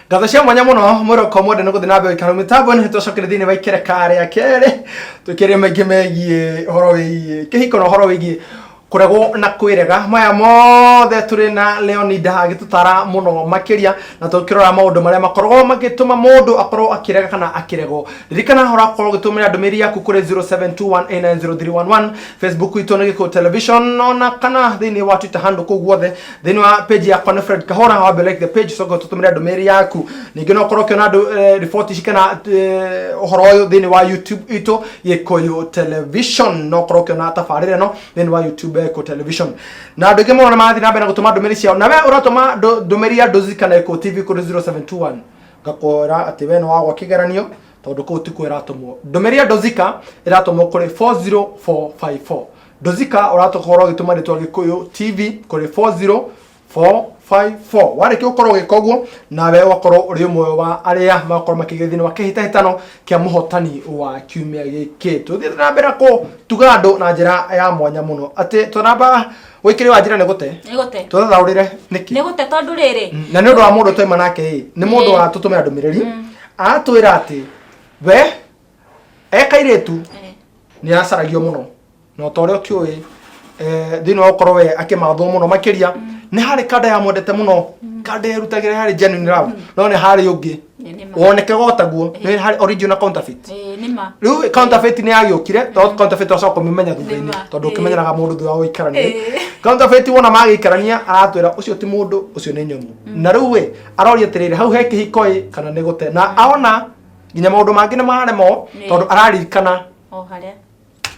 Ngatho cia mwanya mũno mwĩroko mwende nĩ gũthiĩ na mbere gũikara mĩtambo nĩ tũcokere thĩinĩ wa ikereka rĩa kerĩ tũkĩaria maingĩ megiĩ ũhoro wĩgiĩ kĩhiko na ũhoro wĩgiĩ kũregwo na kwĩrega. Maya mothe tũrĩ na Leonida agĩtũtara mũno makĩria na tũkĩrora maũndũ marĩa makoragwo magĩtũma mũndũ akorwo akĩrega kana akĩregwo. Ririkana ũrakorwo ũgĩtũmĩra ndũmĩrĩri yaku kũrĩ 0721890311, Facebook itũ nĩ Gĩkũyũ Television, ona kana thĩinĩ wa Twitter handle kũu guothe. Thĩinĩ wa page yakwa nĩ Fred Kahora, wambe like the page coka ũtũtũmĩre ndũmĩrĩri yaku. Ningĩ no ũkorwo ũkĩona riboti ici kana ũhoro ũyũ thĩinĩ wa YouTube itũ Gĩkũyũ Television, no ũkorwo ũkĩona tabarĩra ĩno thĩinĩ wa YouTube ya Gĩkũyũ Television. Na andũ aingĩ mũno nĩ marathiĩ na mbere na gũtũma ndũmĩrĩri ciao, na we ũratũma ndũmĩrĩri ya Ndozi kana Gĩkũyũ TV kũrĩ 0721, ngakwĩra atĩ we nĩ wagwa kĩgeranio tondũ kũu tikuo ĩratũmwo. Ndũmĩrĩri ya Ndozika ĩratũmwo kũrĩ 40454. Ndozika ũratũkorwo ũgĩtũma rĩtwa Gĩkũyũ TV kũrĩ 40454. Warĩkia gũkorwo ũgĩka ũguo, nawe ũgakorwo ũrĩ ũmwe wa arĩa magakorwo makĩgĩa thĩinĩ wa kĩhĩtahĩtano kĩa mũhotani wa kiumia gĩkĩ. Tũthiĩte na mbere kũtuga andũ na njĩra ya mwanya mũno, atĩ tũnamba gũikĩrĩ wa njĩra nĩ gũte. Nĩ gũte. Tũthathaũrĩre nĩkĩ? Nĩ gũte tondũ rĩrĩ. Na nĩ ũndũ wa mũndũ twaima nake ĩ, nĩ mũndũ watũtũmĩra ndũmĩrĩri atwĩra atĩ we e kairĩtu nĩ acaragio mũno, na ta ũrĩa ũkĩũĩ thĩinĩ wa gũkorwo we akĩmathwo mũno makĩria nĩ harĩ kanda yamwendete mũno, kanda yerutagĩra yarĩ genuine love, no nĩ harĩ ũngĩ wonekega o taguo, nĩ harĩ original counterfeit. Ĩĩ, nĩ ma. Rĩu counterfeit nĩ yagĩũkire tondũ counterfeit wacoka kũmĩmenya thutha-inĩ, Nĩ ma. tondũ ũkĩmenyeraga mũndũ thutha wa gũikarania. Ĩĩ. Counterfeit wona magĩikarania aratwĩra ũcio ti mũndũ, ũcio nĩ nyamũ. Na rĩu ĩ aroria atĩrĩrĩ, hau he kĩhiko ĩ kana nĩ gũte? Na aona nginya maũndũ mangĩ nĩ maremwo tondũ araririkana o harĩa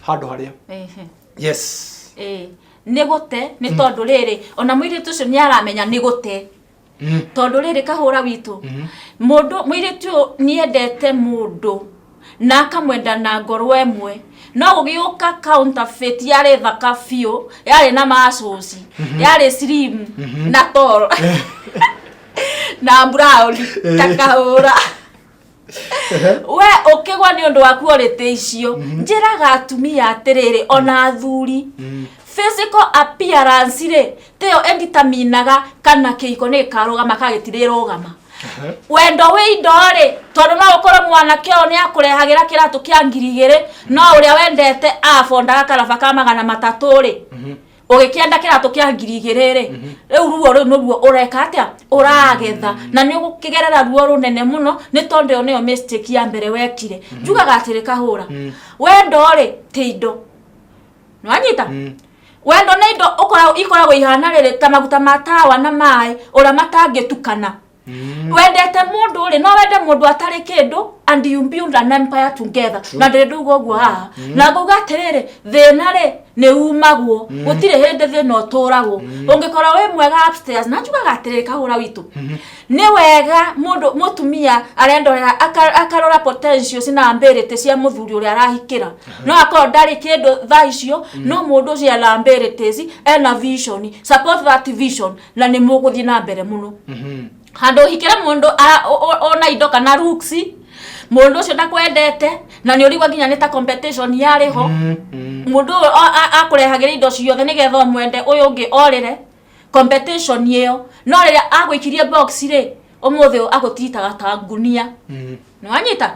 handũ harĩa. Ehe. Yes. Ĩĩ, nĩ gũte nĩ tondũ rĩrĩ, ona mũirĩtu ũcio nĩ aramenya nĩ gũte, tondũ rĩrĩ, kahũra witũ, mũndũ mũirĩtu ũyũ nĩ endete mũndũ na akamwenda na ngoro ĩmwe, no gũgĩũka counterfeit yarĩ thaka biũ, yarĩ na muscles, yarĩ slim na tall na brown ta kahũra. We ũkĩgwa nĩ ũndũ wa quality icio. Njĩraga atumia atĩrĩrĩ, ona athuri, physical appearance rĩ tiyo ĩditaminaga kana kĩhiko nĩ gĩkarũgama kana gĩtirĩrũgama. Wendo wĩ indo rĩ, tondũ no ũkorwo mwanake ũyũ nĩ akũrehagĩra kĩratũ kĩa 2000, no ũrĩa wendete abondaga karaba ka 300 rĩ, ũgĩkĩenda kĩratũ kĩa 2000 rĩ, rĩu ruo rũu nĩruo ũreka atĩa? Ũragetha, na nĩ ũgũkĩgerera ruo rũnene mũno, nĩ tondũ ĩyo nĩyo mistake ya mbere wekire. Njugaga atĩrĩ, kahũra, wendo rĩ ti indo. Nĩwanyita? Wendo nĩ indo ikoragwo ihana rĩrĩ ta maguta ma tawa na maĩ ũrĩa matangĩtukana. Wendete mũndũ rĩ, no wende mũndũ atarĩ kĩndũ and you build an empire together. Na ndĩrĩ ndauga ũguo haha na ngauga atĩrĩrĩ, thĩna rĩ nĩ umagwo, gũtirĩ hĩndĩ thĩna ũtũragwo ũngĩkorwo wĩ mwega upstairs. Na njugaga atĩrĩrĩ, kahũra witũ, nĩ wega mũndũ mũtumia arendorera akarora potentials na ability cia mũthuri ũrĩa arahikĩra. No akorwo ndarĩ kĩndũ thaa icio, no mũndũ ũcio ena abilities, ena vision, support that vision na nĩ mũgũthiĩ na mbere mũno, handũ ũhikĩre mũndũ ona indo kana looks, mũndũ ũcio ndakwendete, na nĩ ũrigwa nginya nĩ ta competition yarĩ ho. Mũndũ ũyũ akũrehagĩra indo ciothe nĩgetha ũmwende, ũyũ ũngĩ orĩre competition ĩyo, no rĩrĩa agũikirie box rĩ, ũmũthĩ agũtitaga ta ngunia. Nĩ wanyita?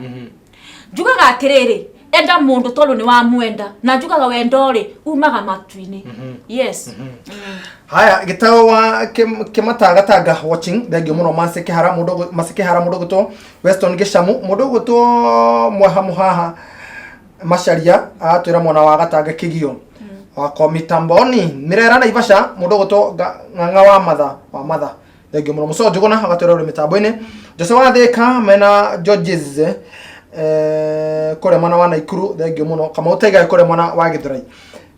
Njugaga atĩrĩrĩ, enda mũndũ tondũ nĩ wamwenda, na njugaga wendo rĩ umaga matu-inĩ. Yes. Haya, gĩtao wa kĩmatagatanga watching, thengio mũno. Mase Kĩhara, mũndũ Mase Kĩhara, mũndũ ũgwĩtwo Weston Gĩcamu, mũndũ ũgwĩtwo Mwaha Mũhaha Macaria aratwĩra mwena wa Gatanga Kĩgio wakwa mitamboni Mirera Naivasha, mũndũ ũgwĩtwo Ng'ang'a wa Matha wa Matha, thengio mũno. Mũco Njũgũna agatwĩra ũrĩ mĩtambo-inĩ. Jose wa Thĩka mena Georges kũrĩa mwena wa Naikuru, thengio mũno. Kamau Taiga kũrĩa mwena wa Gĩthũrai.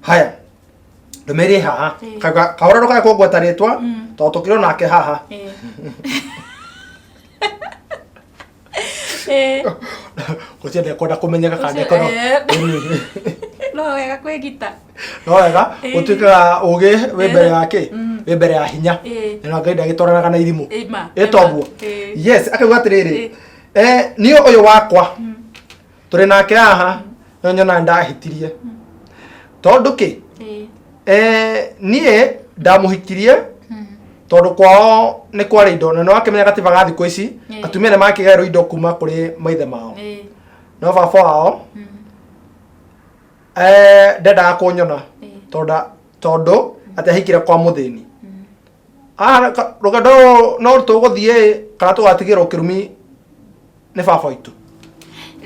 Haya, ndũmĩrĩri haha. Kahũra ndũkae kũngweta rĩtwa tondũ tũkĩrĩ nake haha. Gũtirĩ ndekwenda kũmenyeka kana Ũcio, ndekwenda. No wega kwĩgita. No wega. Gũtuĩkaga ũgĩ wĩ mbere ya kĩ, wĩ mbere ya hinya. Na Ngai ndagĩtwaranaga na irimũ. Ĩma. Ĩtoguo. Ĩĩ. Yes, akauga atĩrĩrĩ, niĩ ũyũ wakwa. Tũrĩ nake haha no nyona ndahĩtirie tondũ kĩ? Niĩ ndamũhikirie tondũ kwao nĩ kwarĩ indo, na nĩwakĩmenya gatiba ga thikũ ici, atumia nĩ makĩgaĩrwo indo kuma kũrĩ maithe mao, no baba wao ndendaga kũnyona tondũ atĩ ahikire kwa mũthĩni. Ah, rũgendo rũrũ no tũgũthiĩ kana tũgatigĩrwo kĩrumi nĩ baba witũ?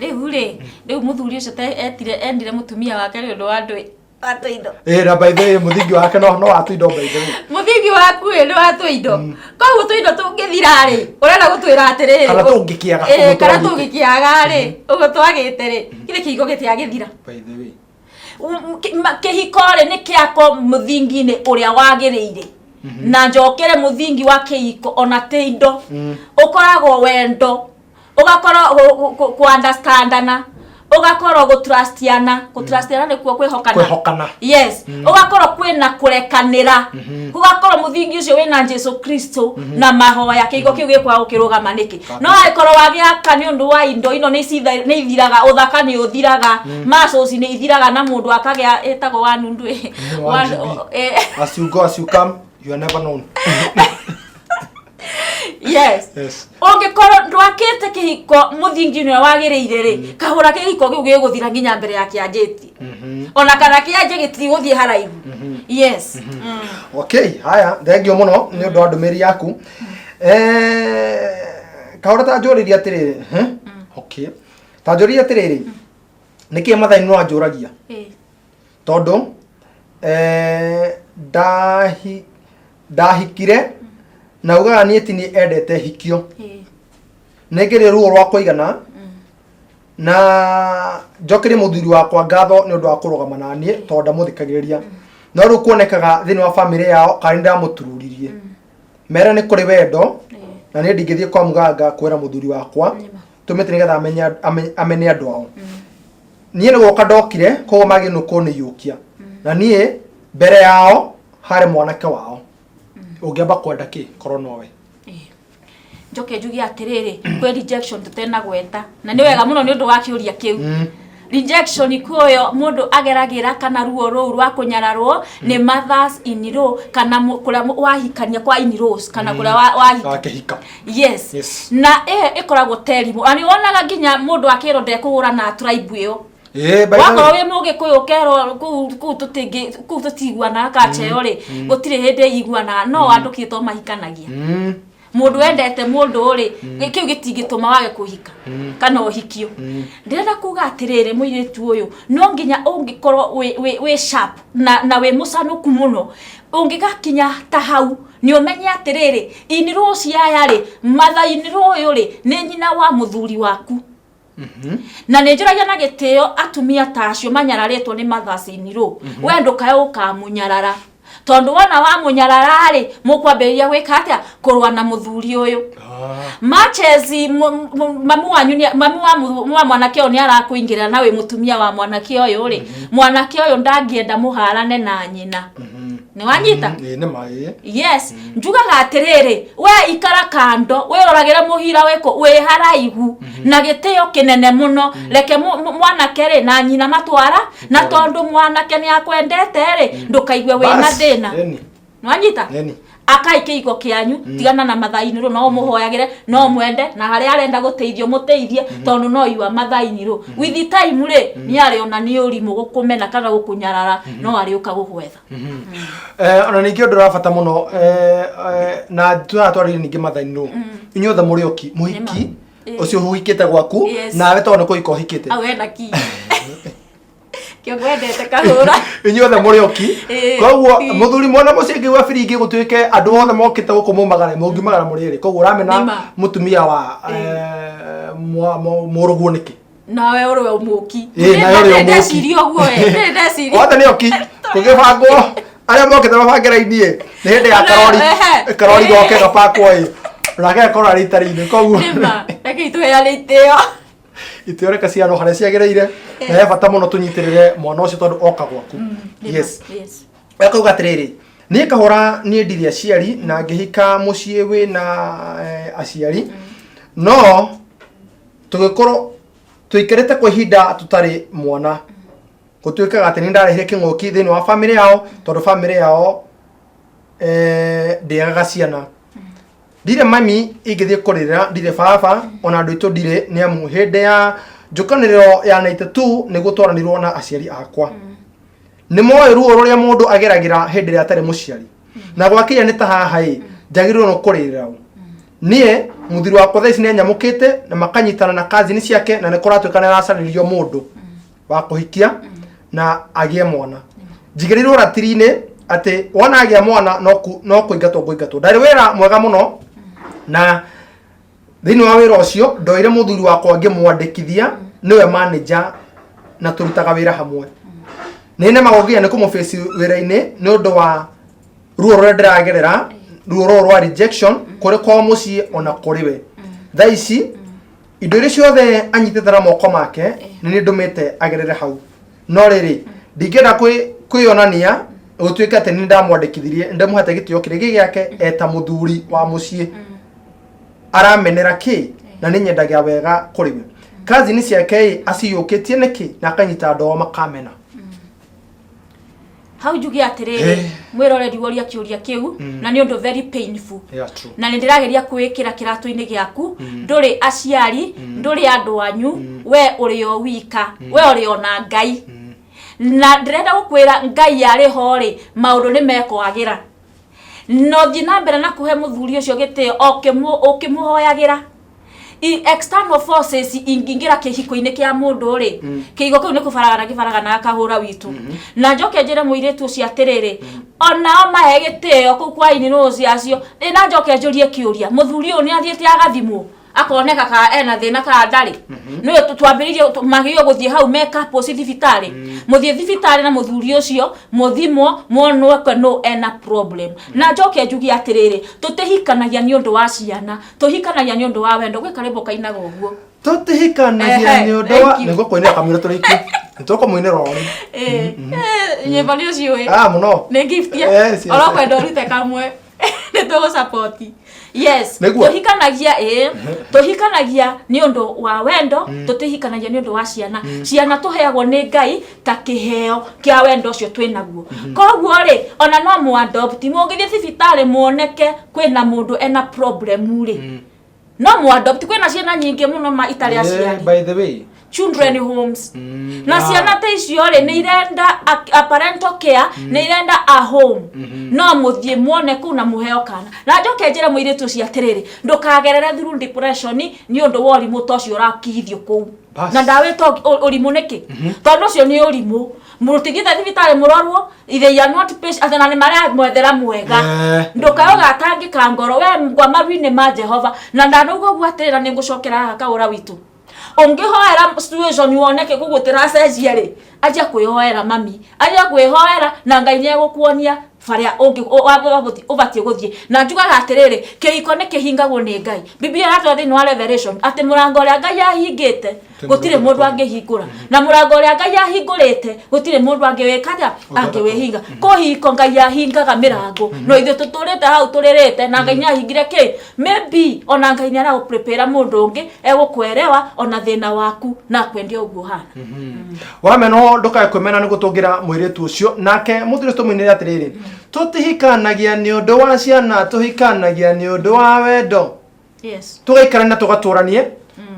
Rĩu rĩ, rĩu mũthuri ũcio etire endire mũtumia wake nĩ ũndũ wa ndũ wa tũindo. Ĩĩ, na by the way mũthingi wake no wa tũindo, by the way. Mũthingi waku ĩ nĩ wa tũindo, koguo tũindo tũngĩthira rĩ, ũrenda gũtwĩra atĩrĩrĩ, Kana tũngĩkĩaga, ũguo kana twagĩte. Tũngĩkĩaga rĩ, ũguo twagĩte rĩ, githĩ kĩhiko gĩtiagĩthira? By the way. Kĩhiko rĩ, nĩ kĩakwo mũthingi-inĩ ũrĩa wagĩrĩire, na njokere mũthingi wa kĩhiko ona ti indo, ũkoragwo wendo, ũgakorwo kũ understandana, ũgakorwo gũtrustiana. Gũtrustiana nĩkuo kwĩhokana. Kwĩhokana. Yes, ũgakorwo kwĩna kũrekanĩra, gũgakorwo mũthingi ũcio wĩna Jesu Kristo na mahoya. Kĩhiko kĩu gĩkwaga gũkĩrũgama nĩkĩ? No angĩkorwo wagĩaka nĩ ũndũ wa indo, ino nĩ ithiraga, ũthaka nĩ ũthiraga, muscles nĩ ithiraga, na mũndũ akagĩa ĩtagwo wa nundu. One GB. As you go, as you come, you are never known. Yes. Ũngĩkorwo ndwakĩte kĩhiko mũthingi ũrĩa wagĩrĩire rĩ, kahũra, kĩhiko kĩu gĩgũthira nginya mbere ya kĩanjĩtie, ona kana kĩanjie gĩtigũthiĩ haraihu. Yes. Okay, haya, thengio mũno nĩ ũndũ wa ndũmĩrĩri yaku. Kahũra, ta njũrĩrie atĩrĩrĩ, hĩ? Okay, ta njũrĩrie atĩrĩrĩ, nĩkĩ mathani no anjũragia? Tondũ ndahikire na ugaga niĩ ti niĩ endete hikio, nĩ ngĩrĩ ruo rwa kũigana na njokerie mũthuri wakwa ngatho nĩ ũndũ wa kũrũgama na niĩ tondũ ndamũthikagĩrĩria, no rĩu kuonekaga thĩinĩ wa bamĩrĩ yao karĩ ndamũtururirie mere nĩ kũrĩ wendo, na niĩ ndingĩthiĩ kwa mũganga kwĩra mũthuri wakwa tũmĩte nĩgetha amene andũ ao. Niĩ nĩ gũka ndokire, koguo magĩrĩirwo kũnĩiyũkia, na niĩ mbere yao harĩ mwanake wao ũngĩamba kwenda kĩ korwo nowe. Njoke njuge atĩrĩrĩ, kwĩ rejection tũtenagweta, na nĩ wega mũno nĩ ũndũ wa kĩũria kĩu. Rejection kũyo mũndũ ageragĩra kana ruo rũu rwa kũnyararwo nĩ mothers in law kana kũrĩa wahikania kwa in laws kana kũrĩa wahika. Wakĩhika. Yes. Na ĩyo ĩkoragwo terimũ, na nĩ wonaga nginya mũndũ akĩrwo ndekũgũra na tribe ĩyo. Ĩĩ, by the Wakorwo way. wĩ mũgĩkũyũ, ũkerwo kũu tũtingĩ, kũu tũtiguanaga, kacha ĩyo rĩ, gũtirĩ hĩndĩ iguanaga, no andũ kĩ to mahikanagia. Mũndũ wendete mũndũ rĩ, kĩu gĩtingĩtũma wage kũhika kana ũhikio. Ndĩrenda kuga atĩrĩrĩ, mũirĩtu ũyũ no nginya ũngĩkorwo wĩ sharp na wĩ mũcanũku mũno, ũngĩgakinya ta hau nĩ ũmenye atĩrĩrĩ, in-laws aya rĩ, mother-in-law ũyũ rĩ, nĩ nyina wa mũthuri waku, na nĩ njũragia na gĩtĩo atumia ta acio manyararĩtwo nĩ mothers in law, we ndũkae ũkamũnyarara, tondũ wona wamũnyarara rĩ, mũkwambĩrĩria gwĩka atĩa? Kũrũa na mũthuri ũyũ. Matches mamu wanyu mamu wa mwanake ũyũ nĩ arakũingĩrĩra, na wĩ mũtumia wa mwanake ũyũ rĩ, mwanake ũyũ ndangĩenda mũharane na nyina. Nĩ wanyita? Ĩĩ, nĩ ma, ĩĩ. Yes, njugaga atĩrĩrĩ, we ikara kando, wĩroragĩre mũhira wĩkũ wĩ haraihu na gĩtĩo kĩnene mũno. Reke mwanake rĩ na nyina matwara, na tondũ mwanake nĩ akwendete rĩ, ndũkaigue wĩna Bas, thĩna. ĩni. Nwanyita? Ĩni. Akai kĩhiko kĩanyu, tigana na mathainĩ, no mũhoyagĩre, no mwende, na harĩa arenda gũteithio mũteithie, tondũ no yua mathainĩ rũ with the time rĩ, nĩ arĩona nĩ ũrimũ gũkũmena kana gũkũnyarara, no arĩũka gũgwetha. Ona ningĩ ũndũ wa bata mũno, na tũratwarire ningĩ mathainĩ, inyuothe mũrĩ oki mũhiki ũcio ũhikĩte gwaku, nawe tondũ nĩ kũhika ũhikĩte. Au hena ki kĩongo endete kahũra. Inyuothe mũrĩ oki. Koguo mũthuri mwana mũciĩ ngĩigua biringi gũtuĩke andũ othe mokĩte gũkũ mumagare, mũngiumagara mũrĩ erĩ, koguo ũramena Nĩma. mũtumia wa mũrũguo nĩkĩ? Nawe ũrĩ ũmũki. Ĩĩ, nawe ũrĩ ũmũki. Ndeciria ũguo ĩ, ndĩrĩ ndeciria. Othe nĩ oki kũgĩbangwo, arĩa mokĩte mabange raini ĩ, nĩ hĩndĩ ya karori. Karori goke gabakwo ĩ, nake gakorwo arĩ itari-inĩ, koguo Nĩma, rekei tũheane itĩo. Itĩo reke ciano harĩa ciagĩrĩire, na he bata mũno tũnyitĩrĩre mwana ũcio tondũ oka gwaku. Yes. Akauga atĩrĩrĩ, niĩ kahũra, niĩ ndirĩ aciari na ngĩhika mũciĩ wĩna aciari, no tũgĩkorwo Tũikarĩte kwa ihinda tũtarĩ mwana. Gũtuĩkaga atĩ nĩ ndarehire kĩng'ũki thĩinĩ wa bamĩrĩ yao, tondũ bamĩrĩ yao ndĩagaga ciana. Ndirĩ mami ingĩthiĩ kũrĩrĩra, ndirĩ baba, ona andũ aitũ ndirĩ, nĩ amu hĩndĩ ya njũkanĩrĩro ya 92 nĩguo twaranirwo na aciari akwa. Nĩ moĩ ruo rũrĩa mũndũ ageragĩra hĩndĩ ĩrĩa atarĩ mũciari. Na gwakinya nĩ ta haha ĩ, njagĩrĩirwo nĩ kũrĩrĩra ũ? Niĩ mũthuri wakwa thaa ici nĩ anyamũkĩte na makanyitana na kazini ciake, na nĩ kũratuĩka nĩ aracarĩrio mũndũ wa kũhikia na agĩe mwana. Njigĩrĩirwo ratiri-inĩ atĩ wona agĩa mwana no kũingatwo ngũingatwo. Ndarĩ wĩra mwega mũno, na thĩinĩ wa wĩra ũcio ndoire mũthuri wakwa ngĩmwandĩkithia nĩwe manager na tũrutaga wĩra hamwe. Nĩ nemagwo nginya nĩ kũmũbĩci wĩra-inĩ nĩ ũndũ wa ruo rũrĩa ndĩragerera, ruo rũrũ rwa rejection kũrĩ kwao mũciĩ ona kũrĩ we. Thaa ici indo iria ciothe anyitĩte na moko make nĩ niĩ ndũmĩte agerere hau. No rĩrĩ, ndingĩenda kwĩyonania gũtuĩke atĩ nĩ ndamwandĩkithirie, ndĩmũhete gĩtĩo kĩrĩa gĩ gĩake eta mũthuri wa mũciĩ. Aramenera kĩ na nĩ nyendagia wega kũrĩ we. Kazini ciake ĩ aciyũkĩtie nĩkĩ na akanyita andũ ao makamena. Hau njuge atĩrĩrĩ, mwĩroreri woria kĩũria kĩu na nĩ ũndũ very painful. Yeah, true. Na nĩ ndĩrageria kwĩĩkĩra kĩratũ-inĩ gĩaku. Ndũrĩ aciari, ndũrĩ andũ anyu, we ũrĩ o wika, we ũrĩ o na Ngai. Na ndĩrenda gũkwĩra Ngai arĩ ho rĩ, maũndũ nĩ mekwagĩra. Na ũthiĩ na mbere na kũhe mũthuri ũcio gĩtĩo ũkĩmũhoyagĩra. External forces ingĩingĩra kĩhiko-inĩ kĩa mũndũ rĩ, kĩhiko kĩu nĩ kũbaragana kĩbaraganaga kahũra witũ. Na njoke njĩre mũirĩtu ũcio atĩrĩrĩ, onao mahe gĩtĩo kũu kwa in-laws acio. Ĩ na njoke njũrie kĩũria, mũthuri ũyũ nĩ athiĩte agathimwo akoneka kana ena thĩna kana ndarĩ? Nĩwe twambĩrĩirie magĩrĩirwo gũthiĩ hau me couples thibitarĩ. Mũthiĩ thibitarĩ na mũthuri ũcio, mũthimwo mwonwo ke no ena problem. Na njoke njuge atĩrĩrĩ, tũtihikanagia nĩ ũndũ wa ciana, tũhikanagia nĩ ũndũ wa wendo. Gwĩ karĩmbo kainaga ũguo. Tũtihikanagia Ehe, nĩ ũndũ wa thank you. nĩguo kũinĩra kamũira tũrĩkie. Nĩ tũkũmũinĩra o rĩu. Nyĩmbo nĩ ũciũĩ. Ah, mũno. Nĩ gift ya Yes. Orokwenda ũrute kamwe nĩ tũgũ support. Yes. Nĩguo. Tũhikanagia, ĩ tũhikanagia nĩ ũndũ wa wendo, tũtihikanagia nĩ ũndũ wa ciana. Ciana tũheagwo nĩ Ngai ta kĩheo kĩa wendo ũcio twĩ naguo. Koguo rĩ, ona no mũ adopt, mũngĩthiĩ thibitarĩ muoneke kwĩna mũndũ ena problem rĩ, no mũ adopt. Kwĩna ciana nyingĩ mũno ma itarĩ aciari. By the way. Children homes. Na ciana ta icio rĩ, nĩ irenda a parental care, nĩ irenda a home. No mũthiĩ muone kũu na mũheo kana. Na njoke njĩre mũirĩtu ũcio atĩrĩrĩ, ndũkagerere through depression nĩ ũndũ wa ũrimũ ta ũcio ũrakithio kũu. Bas. Na ndawĩta ũrimũ nĩkĩ? Tondũ ũcio nĩ ũrimũ. Mũtigĩte thibitarĩ mũrorwo, they are not patient, atĩ na nĩ maramwethera mwega. Ndũkae ũgatangĩka ngoro, we ngwa maru-inĩ ma Jehova. Na ndanauga ũguo atĩrĩ, na nĩ ngũcokera haha kaũra witũ. Ũngĩhoera situation woneke kũguo tĩracenjia rĩ, anjia kwĩhoera mami, anjia kwĩhoera na Ngai nĩ egũkuonia barĩa ũbatiĩ gũthiĩ. Na njugaga atĩrĩrĩ, kĩhiko nĩ kĩhingagwo nĩ Ngai. Biblia ĩratwĩra thĩinĩ wa Revelation atĩ mũrango ũrĩa Ngai ahingĩte gũtirĩ mũndũ angĩhingũra, na mũrango ũrĩa Ngai ahingũrĩte gũtirĩ mũndũ angĩwĩka atĩa, angĩwĩhinga. Kũhiko Ngai ahingaga mĩrango, no ithuĩ tũtũrĩte hau tũrĩrĩte na Ngai nĩ ahingire kĩ? Maybe ona Ngai nĩ aragũ-prepare mũndũ ũngĩ egũkwerewa ona thĩna waku na akwende ũguo ũhana. Wamenwo ndũkae kwĩmena nĩ gũtũngĩra mũirĩtu ũcio. Nake mũthuri ũcio tũmũinĩre atĩrĩrĩ, tũtihikanagia nĩ ũndũ wa ciana, tũhikanagia nĩ ũndũ wa wendo. Yes. Tũgaikarania na tũgatũranie,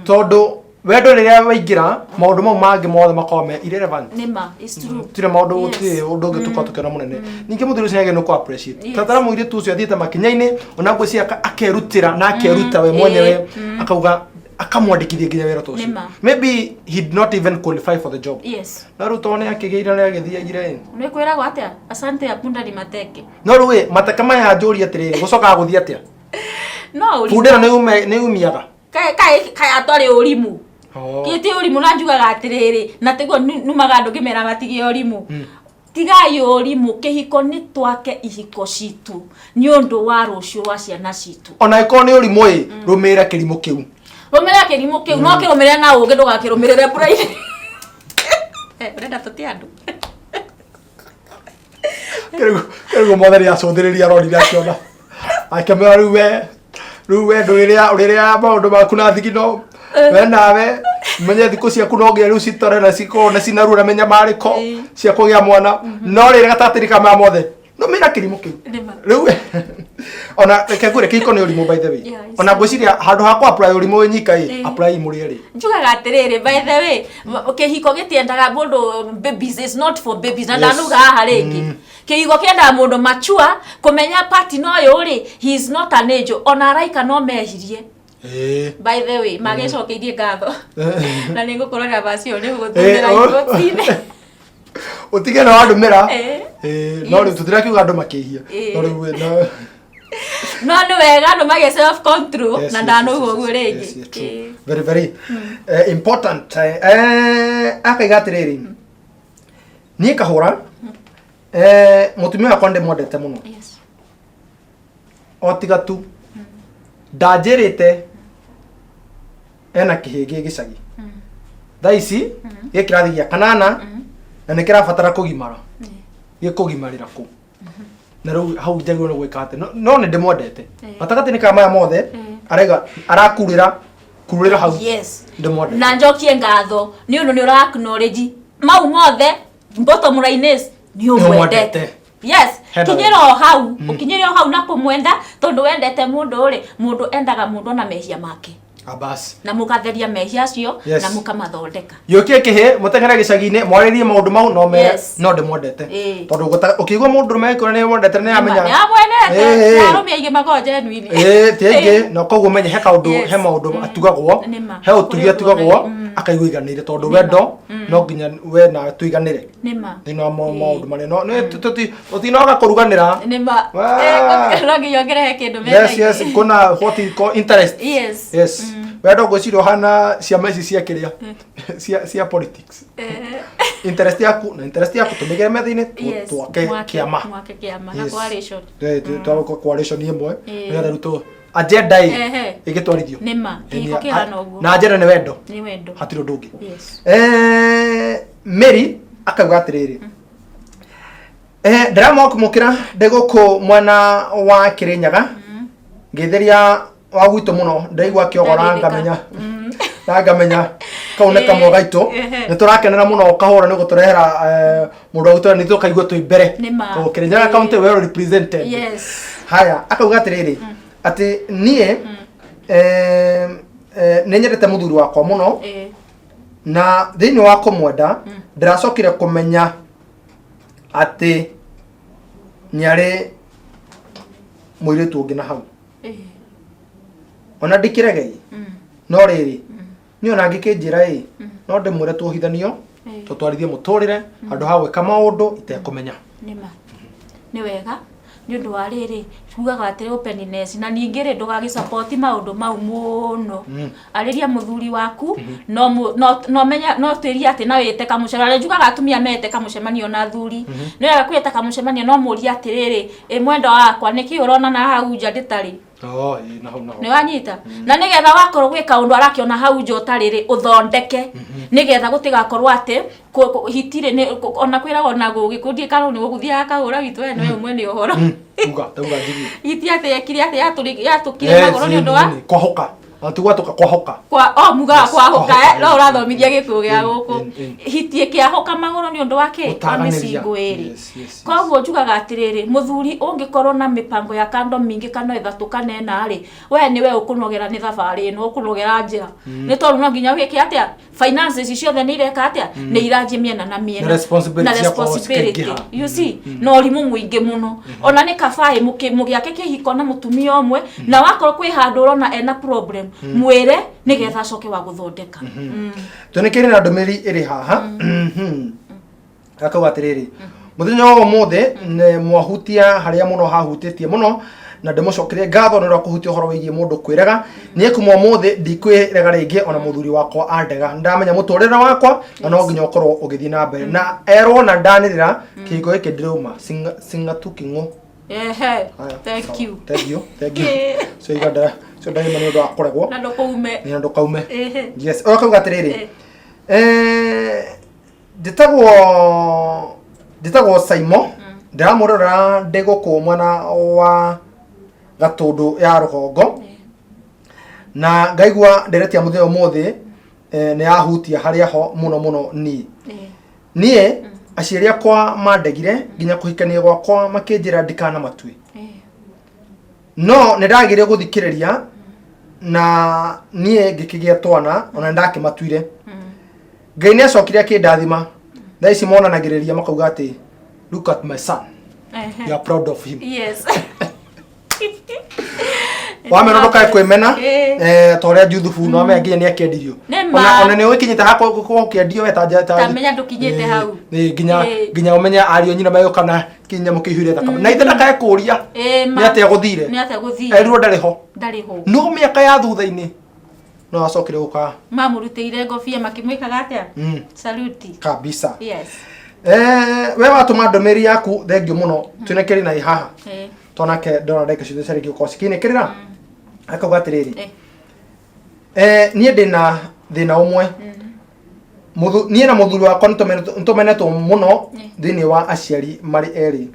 tondũ wendo rĩrĩa waingĩra maũndũ mau mangĩ mothe makoragwo me irrelevant. Nĩ ma, it's true. Gũtirĩ maũndũ, gũtirĩ ũndũ ũngĩ tũkoragwo tũkĩona mũnene. Ningĩ mũthuri ũcio nĩagĩrĩirwo nĩ kũ appreciate. Tatara mũirĩtu ũcio athiĩte makinya-inĩ, ona ngwĩciria akerutĩra na akeruta we mwenyewe, akauga akamwandĩkithia nginya wĩra ta ũcio. Nĩ ma. Maybe he did not even qualify for the job. Yes. No rĩu tondũ nĩ akĩgĩire nĩ agĩthiagire ĩ. Nĩ kwĩragwo atĩa? Asante ya punda ni mateke. No rĩu ĩ, mateke maya njũrie atĩrĩrĩ, gũcokaga gũthiĩ atĩa? No ũrimũ. Bunda ĩno nĩ yumiaga. Kaĩ kaĩ kaĩ atwarĩ ũrimũ. Oh. Kĩ ti ũrimũ na njugaga atĩrĩrĩ, na tiguo numaga andũ ngĩmera matige ũrimũ. Tigai ũrimũ, kĩhiko nĩ twake ihiko citũ nĩ ũndũ wa rũciũ rwa ciana citũ. Ona ĩkorwo nĩ ũrimũ ĩ, rũmĩrĩra kĩrimũ kĩu. Rũmĩrĩra kĩrimũ kĩu, no kĩrũmĩrĩre na ũgĩ, ndũgakĩrũmĩrĩre mbura-inĩ. Ũrenda tũte andũ. Kĩrĩgu mwathani acũthĩrĩria aronire akĩona. Akĩmwĩra rĩu we, rĩu we ndũrĩrĩa, ũrĩrĩa maũndũ maku na thigino. We nawe, Menye thikũ ciaku no nginya rĩu citore na cikorwo na cina ruo na mĩnyamarĩko cia kũgĩa mwana. No rĩrĩ gatagatĩ ka maya mothe no mena kĩrimũ kĩu. Nĩma. Rĩu ona reke ngwĩre, kĩhiko nĩ ũrimũ, by the way. Ona ngwĩciria handũ ha kũ apply ũrimũ wĩ nyika ĩ, apply mũrĩ erĩ. Njugaga atĩrĩrĩ, by the way, kĩhiko gĩtiendaga mũndũ, babies is not for babies, na ndanuga haha rĩngĩ, kĩhiko kĩendaga mũndũ mature kũmenya partner ũyũ rĩ, he is not an angel, ona araika no mehirie. By the way, magĩcokeirie ngatho na nĩ ngũkũrora vacio nĩ gũgũtũmĩra inbox-inĩ. Ũtige na wandũmĩra. No rĩu tũtirakiuga andũ makĩhia. No rĩu no No nĩ wega andũ magĩe self control na ndanuga ũguo rĩngĩ. Yes, true. Very very important. Akaiga atĩrĩrĩ, niĩ kahũra, mũtumia wakwa ndĩmwendete mũno, o tiga tu ndanjĩrĩte ena kĩhĩ gĩ gĩcagi thaa ici gĩ kĩrathi gĩa kanana na nĩ kĩrabatara kũgimara. Gĩkũgimarĩra kũ? Na rĩu hau njagĩrĩirwo nĩ gwĩka atĩ no nĩ ndĩmwendete. Gatagatĩ-inĩ ka maya mothe araiga arakurĩra kurĩra hau. Ndĩmwendete. Na njokie ngatho nĩ ũndũ nĩ ũra acknowledge mau mothe. Bottom line is nĩ ũmwendete. Nĩũmwendete. Yes. Hena Kinyĩra o hau, ũkinyĩre o hau na kũmwenda, tondũ wendete mũndũ rĩ, mũndũ endaga mũndũ na mehia make. Abas. Na mũgatheria mehia acio na mũkamathondeka. Gĩũkie kĩhĩ mũteng'ere gĩcagi-inĩ mwarĩrie maũndũ mau no mere no ndĩmwendete. Tondũ ũkĩigua mũndũ ũrũme agĩkwĩra nĩ mwendete nĩ amenya. Nĩ amwendete. Na arũme aingĩ makoragwo genuine. Ĩĩ, ti aingĩ, na koguo menye he kaũndũ, he maũndũ atugagwo, Nĩma. he ũtugi Kũrĩ ũndũ atugagwo akaigua aiganĩire, tondũ wendo no nginya we nawe tũiganĩre Nĩma. Thĩinĩ wa maũndũ marĩa no tũtinoga kũruganĩra. Nĩma. Waa. No nginya ongerehe kĩndũ Yes. metha-inĩ. Yes, kuna what you call interest. Yes, wendo ngwĩciria ũhana ciama ici cia kĩrĩa cia politics, interest yaku na interest yaku tũmĩgere metha-inĩ twake kĩama. Mwake kĩama na coalition. Twake coalition ĩmwe nĩgetha rĩu tũ agenda ĩ ĩgĩtwarithio. Nĩma. Kĩhiko kĩhana ũguo. Na agenda nĩ wendo. Nĩ wendo. Hatirĩ ũndũ ũngĩ. Mary akauga atĩrĩrĩ, ndĩramwamũkĩra ndĩ gũkũ mwena wa Kĩrĩnyaga, ngĩtheria wa gwitũ mũno, ndĩraigua kĩogora. Ndathĩnĩka. Ngamenya na ngamenya kau nĩ kamwe gaitũ. Nĩ tũrakenera mũno kahũra nĩ gũtũrehera mũndũ wa gũtũra nĩ tũkaigua twĩ mbere. Nĩma. Koguo Kĩrĩnyaga County well represented. Haya, akauga atĩrĩrĩ, atĩ niĩ nĩ nyendete mũthuri wakwa mũno, na thĩinĩ wa kũmwenda ndĩracokire kũmenya atĩ nĩ arĩ mũirĩtu ũngĩ na hau ona ndikĩregei. No rĩrĩ, niĩ ona angĩkĩnjĩra ĩ, no ndĩmwĩre tuohithanio, tũtwarithie mũtũrĩre handũ ha gwĩka maũndũ itekũmenya. Nĩma, nĩ wega nĩ ũndũ wa rĩrĩ, tugaga atĩrĩ, openness, na ningĩ rĩ, ndũgagĩ support maũndũ mau mũno. Arĩria mũthuri waku, no menya no twĩrie atĩ na wĩte kamũcemanio. Njugaga atumia mete kamũcemanio na athuri. Nĩ wega kwĩta kamũcemanio, no mũrie atĩrĩrĩ, ĩ mwendwa wakwa, nĩkĩ ũrona na hau nja ndĩtarĩ? Oh, ĩ, naho naho. Nĩ wanyita? Na nĩgetha wakorwo gwĩ kaũndũ arakĩona hau nja ũtarĩ rĩ, ũthondeke nĩgetha gũtigakorwo atĩ hitirĩ nĩ ona kwĩragwo na gũgĩkũndie karũ nĩ gũgũthiaga kahũra witũ we nĩwe mwene ũhoro. Uga tauga njigue. Hiti atĩ ekire atĩ yatũkire magũrũ nĩ ũndũ wa kwahoka na ti gwatũka, kwahoka. Kwa o mugaga Yes, kwahoka. kwahoka, No ũrathomithia gĩkũyũ gĩa gũkũ. Hiti ĩkĩahũka magũrũ nĩ ũndũ wa kĩ? Wa Gũtaganĩria. mĩcingo ĩrĩ. Yes. Koguo njugaga atĩrĩrĩ, mũthuri ũngĩkorwo na mĩpango ya kando mĩingĩ kana ĩthatũ kana ĩna rĩ, we nĩwe ũkũnogera nĩ thabarĩ ĩno, ũkũnogera njĩra, nĩ tondũ no nginya wĩke atĩa, finances ciothe nĩ ireka atĩa, nĩ iranjia mĩena na mĩena. Na responsibility Na ciakorwo responsibility. cikĩingĩha. You see, na ũrimũ mũingĩ mũno. Ona nĩ kabaĩ mũgĩake kĩhiko na mũtumia ũmwe, na wakorwo kwĩ handũ ũrona ena problem, mwĩre nĩgetha acoke wa gũthondeka. Tũnĩkĩrĩ na ndũmĩrĩri ĩrĩ haha. Akauga atĩrĩrĩ, mũthenya wa ũmũthĩ nĩ mwahutia harĩa mũno hahutĩtie mũno, na ndĩmũcokerie ngatho nĩ ũndũ wa kũhutia ũhoro wĩgiĩ mũndũ kwĩrega. Niĩ kuma ũmũthĩ ndikwĩrega rĩngĩ, ona mũthuri wakwa andega. Nĩndamenya mũtũrĩre wakwa na no nginya ũkorwo ũgĩthiĩ na mbere na erwo na ndanĩrĩra kĩhiko gĩkĩ ndĩrauma sing'atuki ng'ũ. Ehe. Haya, Thank sawa. you. Thank you, thank you. So iga so ndaima nĩ ũndũ wa kũregwo. Na ndũkaume. Nĩ ndũkaume. Yes, ũyũ akauga atĩrĩrĩ, njĩtagwo Saimo, ndĩramũrora ndĩ gũkũ mwena wa Gatũndũ ya rũgongo, na ngaigua nderetia mũthenya ũmũthĩ. Nĩ yahutia harĩa ho mũno mũno niĩ. Niĩ aciari akwa mandegire nginya kũhikania gwakwa, makĩnjĩra ndikanamatue, no nĩ ndagire gũthikĩrĩria na niĩ ngĩkĩgĩa twana, ona nĩ ndakĩmatuire. Ngai nĩ acokire akĩndathima. Thaa ici monanagĩrĩria makauga atĩ, "Look at my son, you are proud of him." Wamena ndũkae kwĩmena. Ta ũrĩa Juthubu no amenya nginya nĩ akĩendirio. Nĩ ma. Ona nĩ ũgĩkinyĩte hakwa gũkĩendio we ta Ta menya ndũkinyĩte hau. Nginya nginya ũmenye ariũ nyina megũka na kĩnyamũ kĩihũire thakame na ithe ndakae kũria ma. nĩ atĩa gũthire. Nĩ atĩa gũthire. Erirwo ndarĩ ho. Ndarĩ ho. No mĩaka ya thutha-inĩ no acokire gũka. Mamũrutĩire ngobia makĩmwĩkaga atĩa? Saluti. Kabisa. Yes. We watũma ndũmĩrĩri yaku, thengiũ mũno. Twĩnekeri na ĩ haha tonake ndona ndagĩka ciothe ciarĩkia gũkorwo cikinĩkĩrĩra, akauga atĩrĩrĩ, niĩ ndĩna thĩna ũmwe. Niĩ na mũthuri wakwa nĩtũmenetwo mũno thĩinĩ wa aciari marĩ erĩ,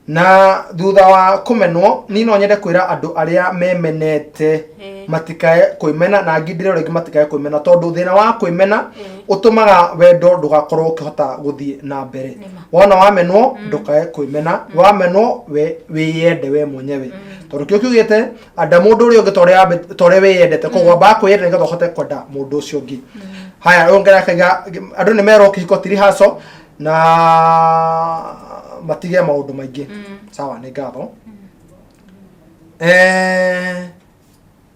na thutha wa kũmenwo, niĩ no nyende kwĩra andũ arĩa memenete matikae kwĩmena, na ngindĩre rĩngĩ matikae kwĩmena, tondũ thĩna wa kwĩmena ũtũmaga wendo ndũgakorwo ũkĩhota gũthiĩ na mbere. Nĩma. Wona wamenwo, ndũkae kwĩmena. Wamenwo, we wĩyende we mwenyewe, tondũ kĩo kiugĩte anda mũndũ ũrĩa ũngĩ ta ũrĩa wĩyendete. Koguo ambaga kwĩyenda nĩgetha ũhote kwenda mũndũ ũcio ũngĩ. Haya, ũngĩ akaiga andũ nĩ merwo kĩhiko ti rehearsal na matige maũndũ maingĩ. Sawa, nĩ ngatho.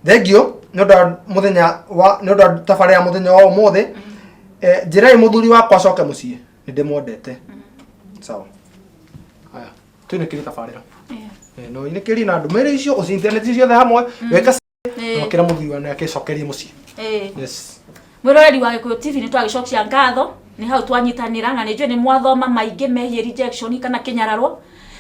Thengiũ nĩ ũndũ wa mũthenya wa nĩ ũndũ wa tabarĩra ya mũthenya wa ũmũthĩ. Njĩrai mũthuri wakwa acoke mũciĩ, nĩ ndĩmwendete. Sawa, haya, twinĩkĩrie tabarĩra. No inĩkĩrie na ndũmĩrĩri icio ũcintanĩtie ciothe hamwe weka makĩra mũthuri wa nĩ akĩcokerie mũciĩ. Yes. Mwĩroreri wa Gĩkũyũ TV, nĩ twagĩcokia ngatho nĩ hau twanyitanĩra, na nĩ njũĩ nĩ mwathoma maingĩ megiĩ rejection kana kĩnyararwo.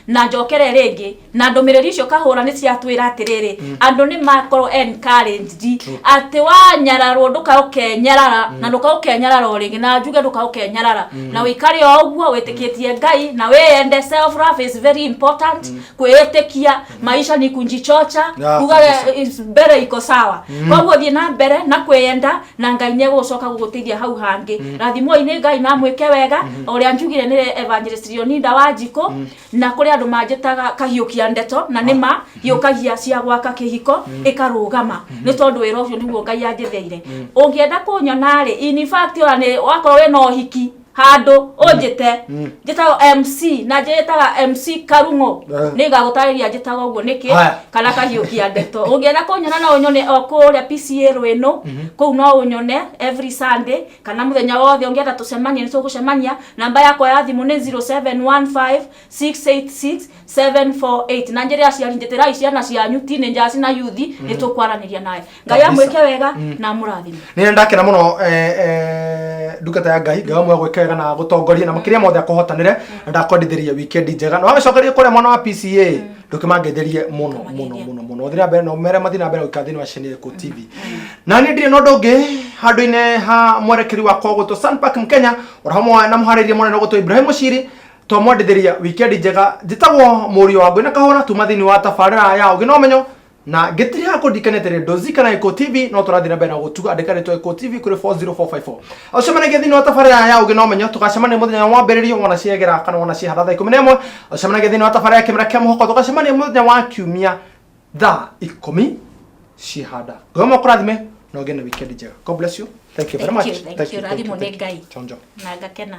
Na njokere rĩngĩ na ndũmĩrĩri icio kahũra nĩ ciatwĩra atĩrĩrĩ, andũ nĩ makorwo encouraged atĩ wanyararwo ndũkae ũkenyarara, na ndũkae ũkenyarara o rĩngĩ, na njuge ndũkae ũkenyarara, na wĩikare o ũguo wĩtĩkĩtie Ngai na wĩyende. Self love is very important. Kwĩĩtĩkia, maisha ni kunjichocha. Kuga mbere iko sawa. Koguo thiĩ na mbere na kwĩyenda, na Ngai nĩ egũcoka gũgũteithia hau hangĩ. Rathimwoi nĩ Ngai na mwĩke wega. O ũrĩa njugire, nĩ Evangelist Leoninda Wanjikũ, na kũrĩ andũ manjĩtaga kahiũkia ndeto, na nĩ ma hiũkagia cia gwaka kĩhiko ĩkarũgama, nĩ tondũ wĩra ũcio nĩguo Ngai anjĩtheire. Ũngĩenda kũnyona rĩ, in fact, ona nĩ wakorwo wĩna ũhiki handũ, ũnjĩte, njĩtagwo MC, na njĩtaga MC Karung'o. Nĩ ngagũtarĩria njĩtaga ũguo nĩkĩ. Haya. Kana kahiũkia ndeto. Ũngĩenda kũnyona, no ũnyone o kũrĩa PCA Rwĩnũ kũu, no ũnyone every Sunday kana mũthenya wothe. Ũngĩenda tũcemanie, nĩ tũgũcemania. Namba yakwa ya thimũ nĩ 0715 686 748. Na njĩre aciari, njĩtĩrai ciana cianyu, teenagers na youth, nĩ tũkwaranĩria nawe. Ngai amwĩke wega na amũrathime. Nĩ ndakena mũno, ndungata ya Ngai. Ngai amwe gwĩka wega na gũtongoria, na makĩria mothe akũhotanĩre, na ndakwendithĩria weekend njega. Na wagĩcokeria kũrĩa mwena wa PCA, ndũkĩmangetherie mũno mũno mũno mũno. Thiĩ na mbere na ũmere mathiĩ na mbere gũikara thĩinĩ wa Channel Gĩkũyũ TV. Na niĩ ndirĩ na ũndũ ũngĩ handũ-inĩ ha mwerekeri wakwa ũgwĩtwo Sunpark Mkenya, oro hamwe na mũharĩria mũnene ũgwĩtwo Ibrahim Mũciri, twamwendithĩria weekend njega. Njĩtagwo mũriũ wa Ngũĩ na Kahũra, tuma thĩinĩ wa tabarĩra ya ũgĩ na ũmenyo, na ngĩtiri haha kũndirikania atĩrĩ, ndũzika na Gĩkũyũ TV no tũrathiĩ na mbere na gũtuga. Andĩka rĩtwa Gĩkũyũ TV kũrĩ 40454. Ũcemanagia thĩinĩ wa tabarĩra ya ũgĩ na ũmenyo. Tũgacemania mũthenya wa mwambĩrĩrio wona ciegera kana wona ciehanda thaa 11. Ũcemanagia thĩinĩ wa tabarĩra ya kĩmera kĩa mũhoko. Tũgacemania mũthenya wa kiumia thaa 10 ciehanda. Ngai ũmwe akũrathime na ũgĩe na weekend njega. God bless you. Thank you very Thank much. you, thank you. Rathimwo nĩ Thank you. Ngai. Chonjo. Na ngakena.